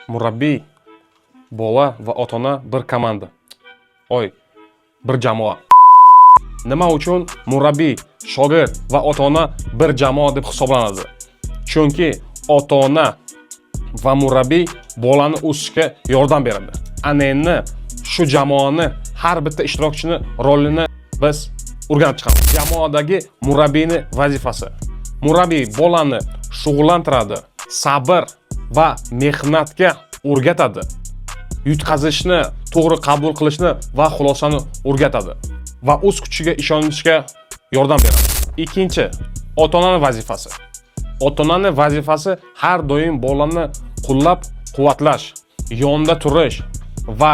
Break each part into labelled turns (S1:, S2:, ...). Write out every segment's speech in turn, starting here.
S1: Murabbiy, bola va ota ona bir komanda, oy, bir jamoa. Nima uchun murabbiy, shogird va ota ona bir jamoa deb hisoblanadi? Chunki ota ona va murabbiy bolani o'sishga yordam beradi. Ana endi shu jamoani har bitta ishtirokchini rolini biz o'rganib chiqamiz. Jamoadagi murabbiyni vazifasi: murabbiy bolani shug'ullantiradi, sabr va mehnatga o'rgatadi, yutqazishni to'g'ri qabul qilishni va xulosani o'rgatadi va o'z kuchiga ishonishga yordam beradi. Ikkinchi, ota onani vazifasi. Ota onani vazifasi har doim bolani qo'llab quvvatlash, yonida turish va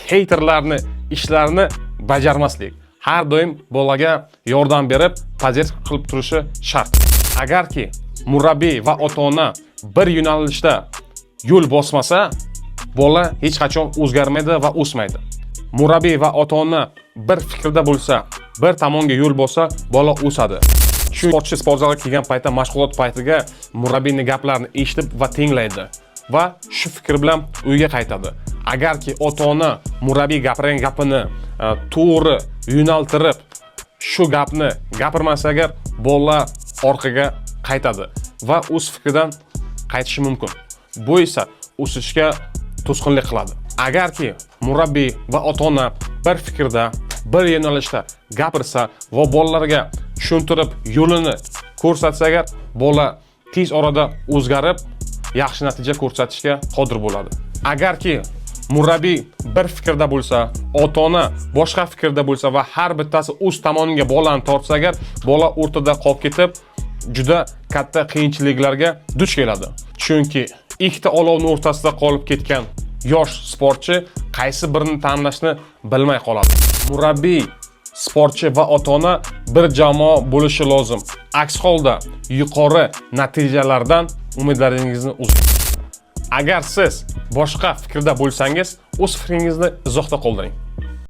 S1: хейтер larni ishlarini bajarmaslik. Har doim bolaga yordam berib, поддержка qilib turishi shart. Agarki murabbiy va ota ona bir yo'nalishda yo'l bosmasa, bola hech qachon o'zgarmaydi va o'smaydi. Murabbiy va ota ona bir fikrda bo'lsa, bir tomonga yo'l bossa, bola o'sadi. Shu sportchi sport zalga kelgan paytda, mashg'ulot paytiga murabbiyni gaplarini eshitib va tinglaydi va shu fikr bilan uyga qaytadi. Agarki ota ona murabbiy gapirgan gapini to'g'ri yo'naltirib, shu gapni gapirmasa agar, bola orqaga qaytadi va o'z fikridan qaytishi mumkin. Bu esa o'sishga to'sqinlik qiladi. Agarki murabbiy va ota ona bir fikrda, bir yo'nalishda gapirsa va bolalarga tushuntirib, yo'lini ko'rsatsa agar, bola tez orada o'zgarib, yaxshi natija ko'rsatishga qodir bo'ladi. Agarki murabbiy bir fikrda bo'lsa, ota ona boshqa fikrda bo'lsa va har bittasi o'z tomoniga bolani tortsa agar, bola o'rtada qolib ketib, juda katta qiyinchiliklarga duch keladi. Chunki ikkita olovni o'rtasida qolib ketgan yosh sportchi qaysi birini tanlashni bilmay qoladi. Murabbiy, sportchi va ota ona bir jamoa bo'lishi lozim. Aks holda yuqori natijalardan umidlaringizni uzing. Agar siz boshqa fikrda bo'lsangiz, o'z fikringizni izohda qoldiring.